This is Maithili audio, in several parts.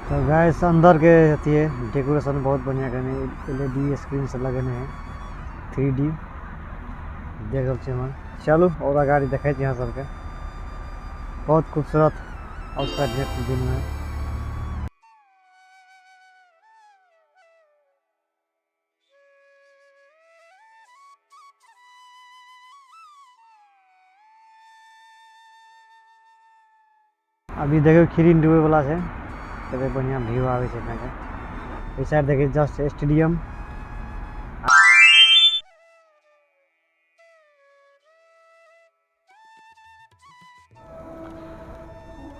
तो गाइस अंदर के अथी है डेकोरेशन बहुत बढ़िया केने, एलईडी स्क्रीन सब लगेने है, 3D देख रहल छी हमर। चलू और अगाड़ी देखै छी अहाँ सबके, बहुत खूबसूरत आउटसाइड दिन में। अभी देखियौ खिरिन डूबे वाला छै, कते बढ़िया व्यू आबै छै एतऽ के। एहि साइड देखियौ जस्ट स्टेडियम।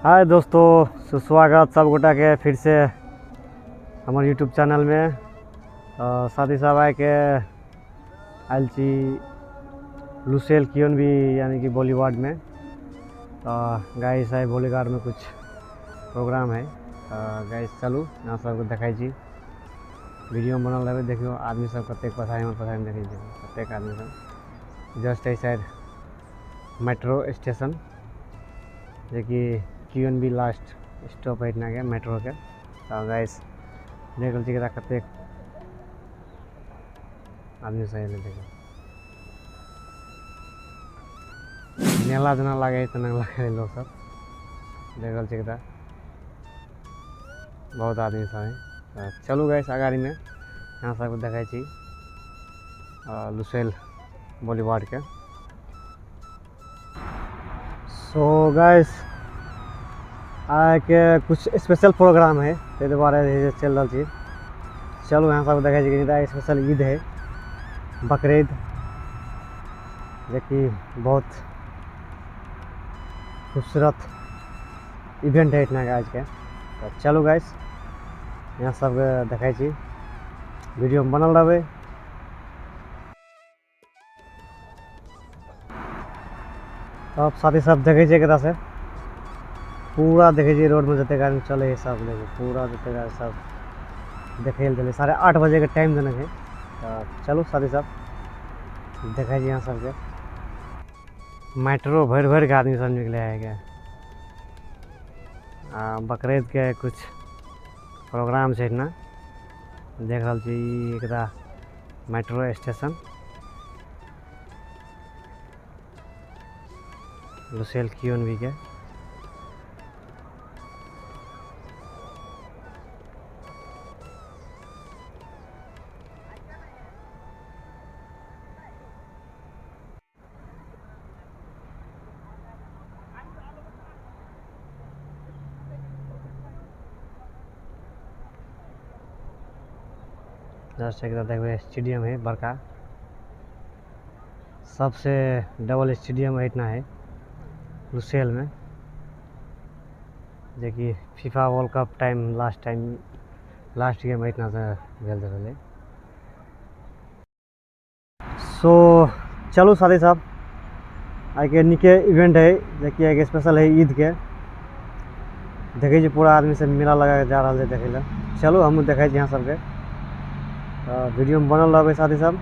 हाय दोस्तों, सुस्वागत सब गोटा के फिर से हमर यूट्यूब चैनल में। साथी साहब आइ के आयल छी लुसेल कियन भी यानी कि बॉलीवुड में। गाइस आइ बॉलीवुड में कुछ प्रोग्राम है। गाइस चलू यहाँ सबके देखै छी, वीडियो में बनल रहबै। देखियौ आदमी सब कतेक पछाड़ी में, पछाड़ी में देखै छी कतेक आदमी सब। जस्ट एहि साइड मेट्रो स्टेशन, जेकि Q N B last stop है एहिठिना के मेट्रो के। तऽ गाइस देख रहल छी कतेक आदमी सब एलै। देखियौ मेला जेना लागै है तेना लागै है लोक सब। देख रहल छी बहुत आदमी सब है। तऽ चलू गाइस अगाड़ी में यहाँ सबके देखै छी लुसेल बॉलीवुड के। सो गाइस आइ के कुछ स्पेशल प्रोग्राम है, ताहि दुआरे जे चलि रहल छी। चलू यहाँ सब देखै छी कि स्पेशल ईद है, बकरीद, जेकि बहुत खूबसूरत इवेंट है एहिठिना के आज के। तऽ चलू गाइस यहाँ सबके देखै छी, वीडियो में बनल रहबै। तब साथी सब देखै छियै कतऽ से पूरा देखै छियै रोड में जतेक आदमी चलै है सब देखै, पूरा जतेक आदमी सब देखै लए चलै। 8:30 बजे के टाइम देने है। तऽ चलू साथी सब देखै छी यहाँ सबके। मेट्रो भरि भरि के आदमी सब निकले है के। आ बकरीद के कुछ प्रोग्राम छै एहिठिना। देख रहल छी एकटा मेट्रो स्टेशन लुसेल क्यूएनबी के। जस्ट एक देखबै स्टेडियम है बड़का, सबसे डबल स्टेडियम एहिठिना है लुसेल में, जेकि FIFA world cup time last time last game एहिठिना से भेल रहलै। सो चलू साथी साहब आइ के नीके इवेंट है, जेकि आइ के स्पेशल है ईद के। देखै छी पूरा आदमी सब मेला लगा के जा रहल छै देखै लए। चलू हमहूँ देखै छी अहाँ सबके, तऽ वीडियो में बनल रहबै साथी सब।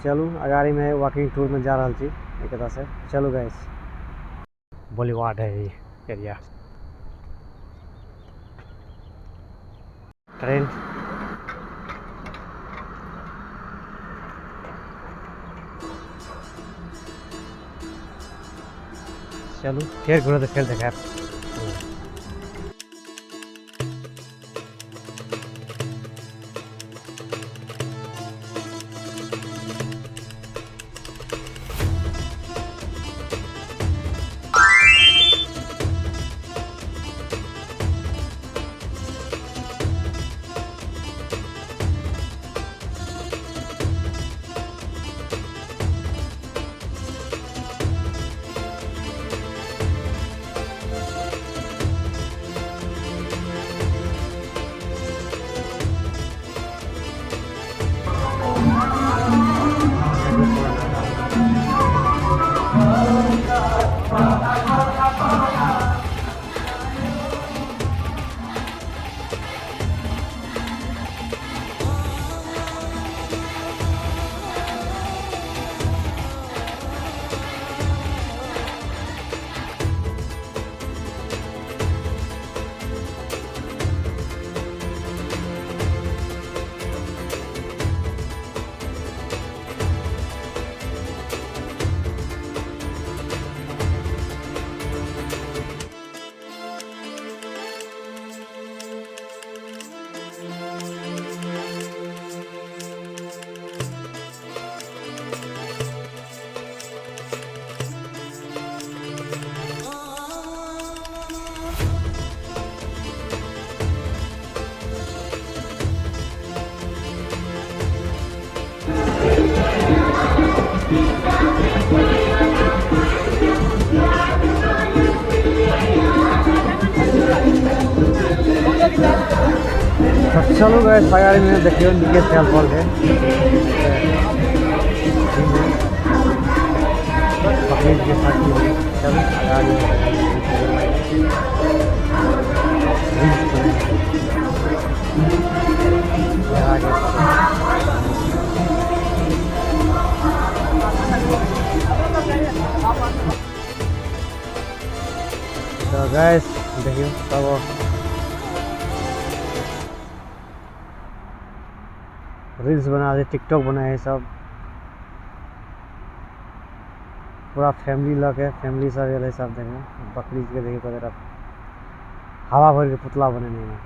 चलू अगाड़ी में वॉकिंग टूर में जा रहल छी एक से। चलू गाइस बॉलीवुड है ई एरिया। ट्रेन चलू फेर घुरत फेर देखायब। चलू गाइस अगाड़ी में देखियो नीके फैल फल है। बकरीद के साथ में चलू अगाड़ी में। तो गाइस देखियो सब रील्स बना रहे, टिकटॉक बनाए है सब, पूरा फैमिली लके फैमिली सब एल है सब देखे। बकरी के देखियो कते हवा भर के पुतला बनेने है।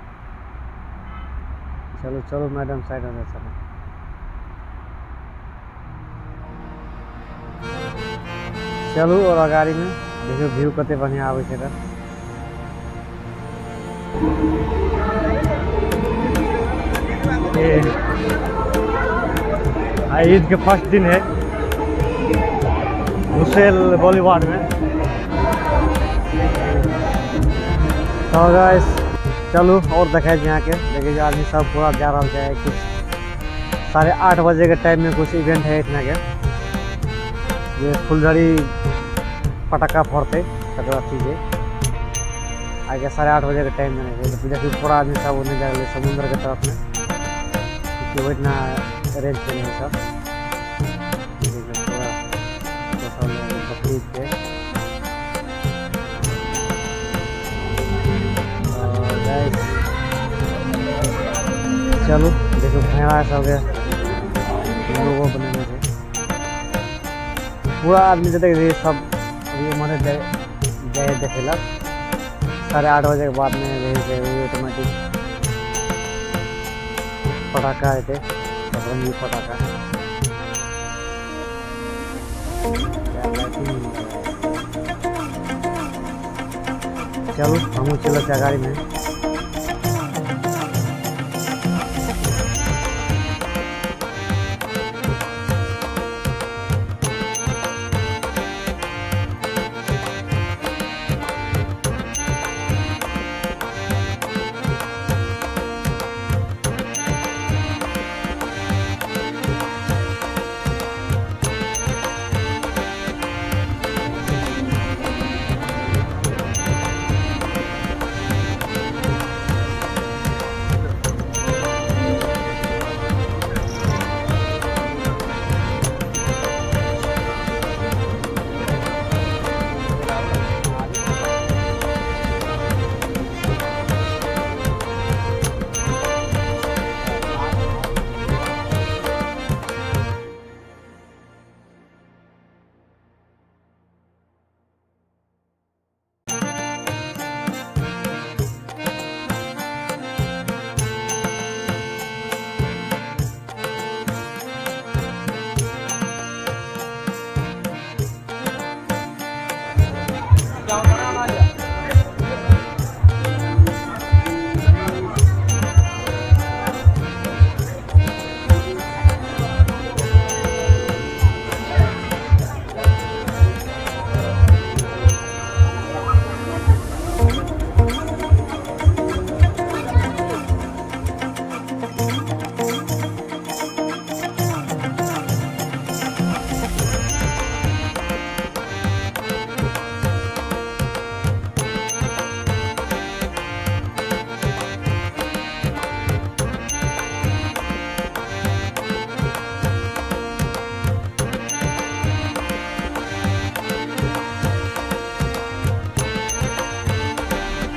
चलो चलो मैडम साइड हो जाओ, चलो चलू। और अगाड़ी में देखियो व्यू कते बढ़िया आबै छै। तऽ ईद के फर्स्ट दिन है हुसैन बॉलीवुड में। तो गाइस चलू और देखै छी अहाँके। देखिए आदमी सब पूरा जा रहा है। कुछ 8:30 बजे के टाइम में कुछ इवेंट है इतना के, ये फुलझड़ी पटाखा फोड़ते तकर चीज है। आगे 8:30 बजे के टाइम में है। देखिए पूरा आदमी सब ओने जा रहे समुद्र के तरफ में, क्योंकि इतना अरेंज केने है सब। पूरा बकरीद के चलू देखो भेड़ा सबके लोगो बनेने छै। पूरा आदमी जतेक रहे सब मने जाए देखेलक। 8:30 बजे के बाद में रहे से ऑटोमेटिक पटाखा एतै, रंगी पटाखा। चलू हमहूँ चलऽ अगाड़ी में।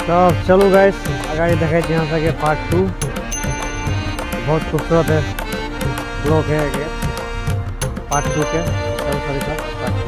तब चलू गाइस अगाड़ी देखै छी अहाँ सबके पार्ट 2। बहुत खूबसूरत है ब्लॉक है पार्ट 2 के। चलू सॉरी सर।